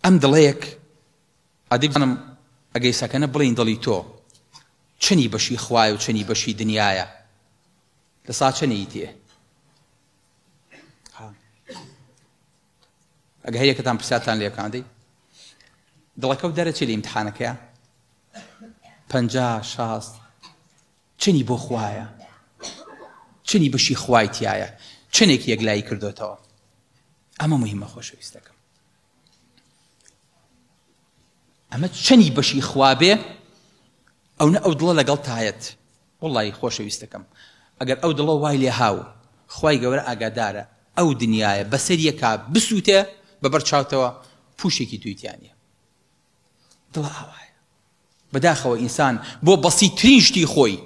ئەم دڵەیەک ئەدی بزانم ئەگەی سەکەنە بڵێین دڵی تۆ چەنی بەشی خوایە و چەنی بەشی دنیایە لە سا چەنی تێ ئەگە هەیەکەتان پرسیارتان لێکان دەی دڵەکە و دەرەچێ لە ئیمتحانەکەیە پەنجا شاست چەنی بۆ خوایە چەنی بەشی خوای تایە چەنێک یەکلایی کردوتەوە ئەمە مهمە خۆشەویستەکەم ئەمە چەنی بەشی خوا بێ ئەونە ئەو دڵە لەگەڵ تایەت وڵی خۆشەویستەکەم ئەگەر ئەو دڵە وای لێ هاو خوای گەورە ئاگادارە ئەو دنیاە بەسەر یەکا بسووتێ بەبەر چاوتەوە پوشێکی تویتیانە دڵە ئاوایە بەداخەوە ئینسان بۆ بەسیترین شتی خۆی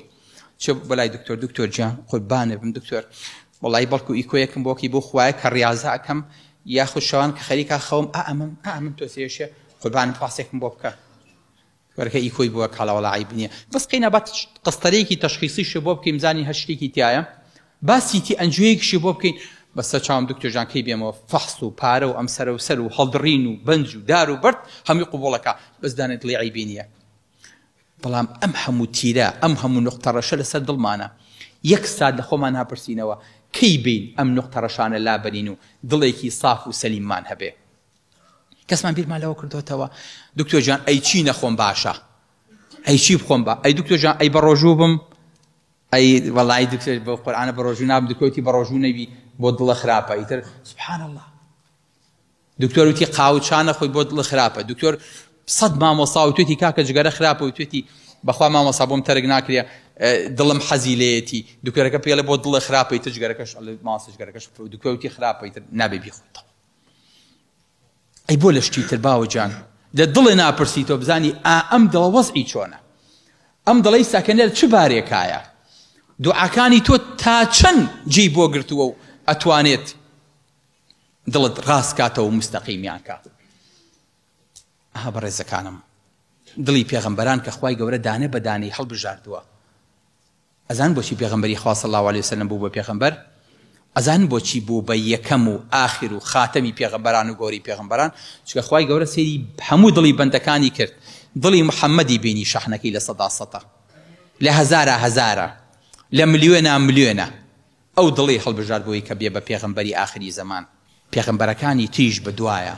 چێ بەلای دکتۆر دکتۆر گیان قوربانێ بم دکتۆر وەڵی بەڵکو ئیکۆیەکم بۆکی بۆ خوایە کە ڕاضە ئەکەم یاخود شەوان کە خەریکا خەوم ئا ئەمەم ئا ئەمەم تۆ سێشێ قوربانم فاسێکم بۆ بکە وەرەکە ئیکۆی بووە کاڵا وەڵا عیب نییە بەس قەینا با قەستەرەیەکی تەشخیصیشی بۆ بکەین بزانین هەر شتێکی تایە با سیتی ئەنجویەکیشی بۆ بکەین بەسەر چاوم دکتۆر جان کەی بێمەوە فەحس و پارە و ئەم سەرە و سەر و هەڵدڕین و بەنج و دار و بەرد هەمووی قبوڵەکە بەس دانێ دڵی عەیبی نییە بەڵام ئەم هەموو تیرە ئەم هەموو نوقتە ڕەشە لەسەر دڵمانە یەک سات لە خۆمان هاپرسینەوە کەی بین ئەم نوقتە ڕەشانە لابەرین و دڵێکی ساف و سەلیممان هەبێ کەسمان بیرمان لەوە کردوتەوە دکتۆر جان ئەی چی نەخۆم باشە ئەی چی بخۆم بە ئەی دکتۆر جان ئەی بە ڕۆژوو بم ئەی وەڵی دکتۆر بۆ قورئانە بە ڕۆژوو نابم دکتۆر وتی بە ڕۆژوو نەبی بۆ دڵە خراپە ئیتر سبحان الله دکتۆر وتی قاو چا نەخۆی بۆ دڵە خراپە دکتۆر سەد مامۆسا وتوێتی کاکە جگەرە خراپە وتوێتی بەخوا مامۆسا بۆم تەرک ناکرێ دڵم حەزی لێیەتی دکتۆرەکە پێڵێ بۆ دڵە خراپە ئیتر جگەرەکەش مامۆستا جگەرەکەش دکتۆر وتی خراپە ئیتر نابێ بیخۆیتەوە ئەی بۆ لە شتی تر باوە جان لە دڵێ ناپرسی تۆ بزانی ئا ئەم دڵە وەزعی چۆنە ئەم دڵەی ساکەنێر چ بارێکایە دوعاکانی تۆ تا چەند جێی بۆ گرتووە و ئەتوانێت دڵت ڕاست کاتەوە و مستەقیمیان کا ئەها بەڕێزەکانم دڵی پێغەمبەران کە خوای گەورە دانە بە دانەی هەڵبژاردووە ئەزانن بۆچی پێغەمبەری خوا صلی اللە علیە وسلم بوو بە پێغەمبەر؟ ئەزانن بۆچی بوو بە یەکەم و ئاخر و خاتەمی پێغەمبەران و گەورەی پێغەمبەران؟ چونکە خوای گەورە سەیری هەموو دڵی بەندەکانی کرد دڵی محەممەدی بینی شەحنەکەی لە سەدا سەتە لە هەزارا هەزارە لە ملیۆنا ملیۆنە ئەو دڵی هەڵبژارد بۆی کە بێ بە پێغەمبەری ئاخری زەمان پێغەمبەرەکانی تریش بە دوایە.